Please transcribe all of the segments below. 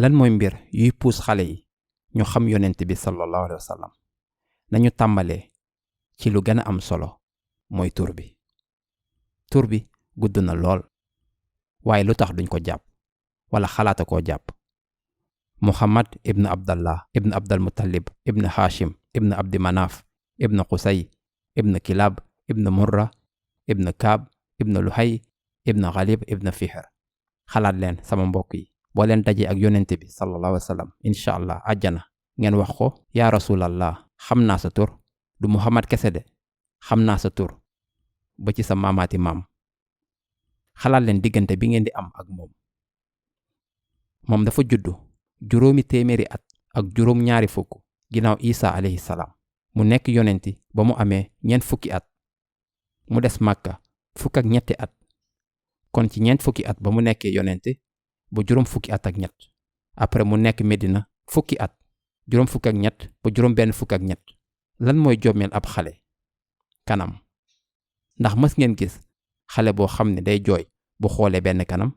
lan mooy mbir yuy puus xale yi ñu xam yonent bi sallallahu alayhi wa sallam nañu tàmbalee ci lu gën a am solo mooy tur bi. tur bi gudd na lool waaye lu tax duñ ko jàpp wala xalaata koo jàpp. Muhammad ibn Abdallah ibn Abdal Muttalib ibn Hashim ibn Abdi Manaf ibn Qusay ibn Kilab ibn Murra ibn Kaab ibn Luhay ibn Ghalib ibn Fihr. xalaat leen sama mbokk yi, boo leen dajee ak yonent bi sallallahu alayhi wa sallam incha allah àjjana ngeen wax ko yaa rasulallah xam naa sa tur, du Muhammad kese de, xam naa sa tur ba ci sa maamaati maam. xalaat leen diggante bi ngeen di am ak moom dafa juddu 700 at ak juróom ñaari fukk ginnaaw Isa alayhi salaam. mu nekk yonenti ba mu amee 40 at. mu des Màkka 12 at. kon ci 40 at ba mu nekkee yonenti ba juróom fukki at ak ñett. après mu nekk Medina 10 at, juróom fukk ak ñett ba juróom benn fukk ak ñett. lan mooy jommeel ab xale? kanam. ndax mës ngeen gis xale boo xam ne day jooy bu xoolee benn kanam,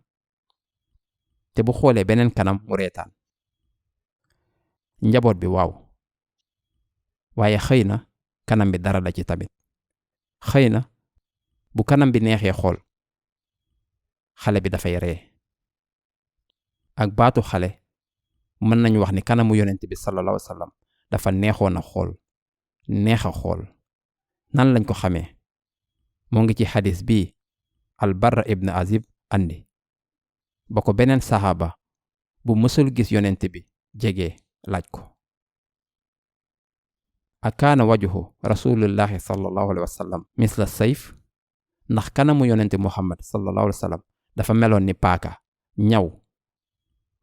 te bu xoolee beneen kanam mu reetaan? njaboot bi waaw, waaye xëy na kanam bi dara la ci tamit. xëy na bu kanam bi neexee xool xale bi dafay ree. ak baatu xale mën nañu wax ni kanamu yonent bi sallallahu alayhi wa sallam dafa neexoon a xool, neex a xool. nan lañ ko xamee? moo ngi ci xadis bii Al-Barra ibn Azib andi ba ko beneen saxaaba bu mësul gis yonent bi jege laaj ko: akaana wajhu rasulillahi sallallahu alayhi wa sallam misla sayf? ndax kanamu yonent Muhammad sallallahu alayhi wa sallam dafa meloon ni paaka ñaw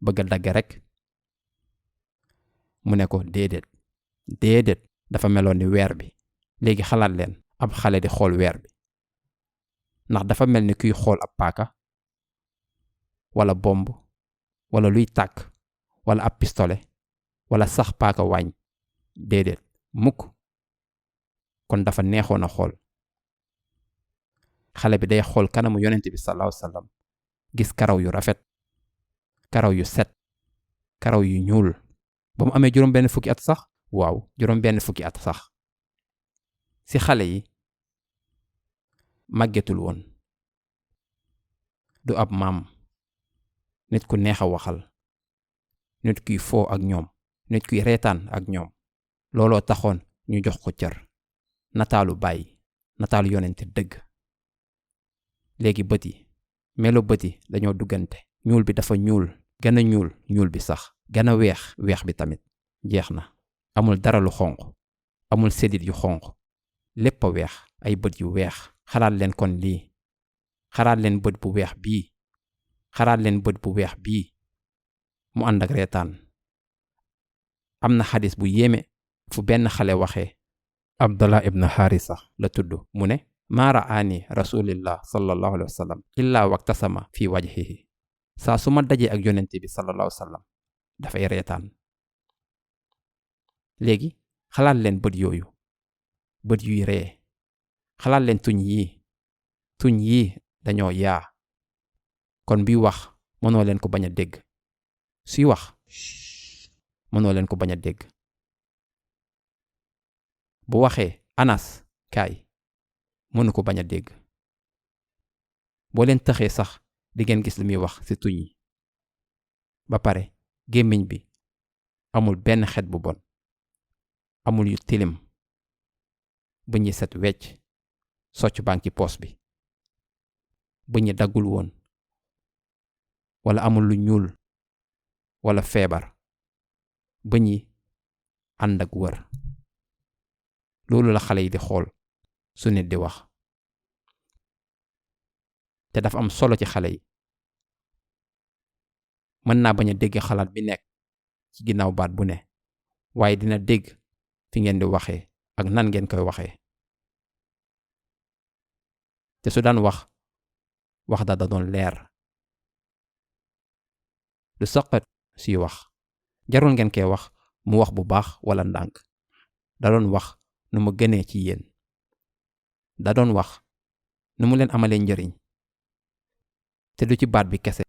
bëgg a dagg rek? mu ne ko déedéet dafa meloon ni weer bi. léegi xalaat leen ab xale di xool weer bi, ndax dafa mel ni kuy xool ab paaka wala bomb wala luy tàkk wala ab pistolet wala sax paaka waañ? déedéet mukk. kon dafa neexoon a xool. xale bi day xool kanamu yonent bi sallallahu alayhi wa sallam gis karaw yu rafet, karaw yu set, karaw yu ñuul. ba mu amee juróom benn fukki at sax. waaw, juróom benn fukki at sax. ci xale yi màggetul woon. du ab maam, nit ku neex a waxal, nit kuy foo ak ñoom, nit kuy reetaan ak ñoom. looloo taxoon ñu jox ko cër. nataalu bàyyi, nataalu yonent dëgg. léegi bët yi, melo bët yi dañoo duggante. ñuul bi dafa ñuul, gën a ñuul bi sax, gën a weex bi tamit. jeex na. amul dara lu xonq, amul sédit yu xonq, lépp a weex, ay bët yu weex. xalaat leen kon lii. xalaat leen bët bu weex bii. xalaat leen bët bu weex bii mu ànd ak reetaan. am na xadis bu yéeme fu benn xale waxee, Abdallah ibn Harisa la tudd, mu ne: maa ra'aani rasulillah sallallahu alayhi wa sallam illaa waqtasama fi wajhihi. saa su ma dajee ak yonent bi sallallahu alayhi wa sallam dafay reetaan. léegi xalaat leen bët yooyu, bët yuy ree. xalaat leen tuñ yii dañoo yaa. kon bi wax mënoo leen ko bañ a dégg. suy wax mënoo leen ko bañ a dégg. bu waxee Anas kaay, mënu ko bañ a dégg. boo leen taxee sax di ngeen gis li muy wax ci tuñ yi. ba pare gémmiñ bi amul benn xet bu bon, amul yu tilim, bëñ yi set wecc, socc baa ngi ci poos bi. bëñ yi daggul woon, wala amul lu ñuul wala feebar. bëñ yi ànd ak wër. loolu la xale yi di xool su nit di wax. te dafa am solo ci xale yi. mën naa bañ a dégg xalaat bi nekk ci ginnaaw baat bu ne, waaye dina dégg fi ngeen di waxee ak nan ngeen koy waxee. te su daan wax da doon leer. du saqat suy wax. jarul ngeen koy wax mu wax bu baax wala ndànk. da doon wax nu mu gënee ci yéen. da doon wax nu mu leen amalee njëriñ. te du ci baat bi kese.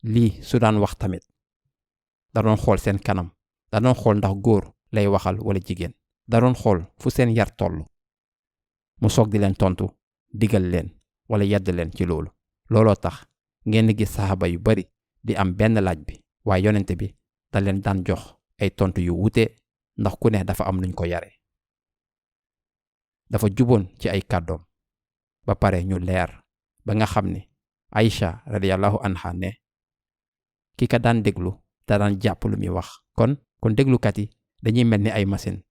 lii su daan wax tamit da doon xool seen kanam, da doon xool ndax góor lay waxal wala jigéen, da doon xool fu seen yar toll mu soog di leen tontu, digal leen wala yedd leen ci loolu. looloo tax ngeen di gis saxaaba yu bari di am benn laaj bi, waaye yonent bi da leen daan jox ay tontu yu wuute ndax ku ne dafa am nuñ ko yare. dafa juboon ci ay kàddoom ba pare ñu leer ba nga xam ne Aïcha radiyallahu anha ne ki ka daan déglu da daan jàpp lu muy wax. kon déglukat yi dañuy mel ni ay machine,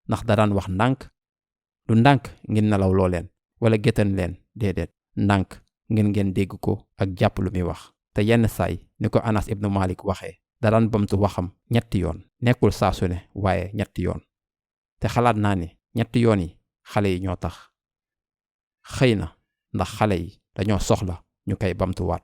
ndax da daan wax ndànk, du ndànk ngeen nelaw loo leen wala géttan leen, déedéet, ndànk ngeen dégg ko ak jàpp lu muy wax. te yenn saay ni ko Anas ibnu Malik waxee, da daan bamtu waxam 3 yoon, nekkul saa su ne waaye 3 yoon. te xalaat naa ni 3 yoon yi xale yi ñoo tax. xëy na ndax xale yi dañoo soxla ñu koy bamtuwaat.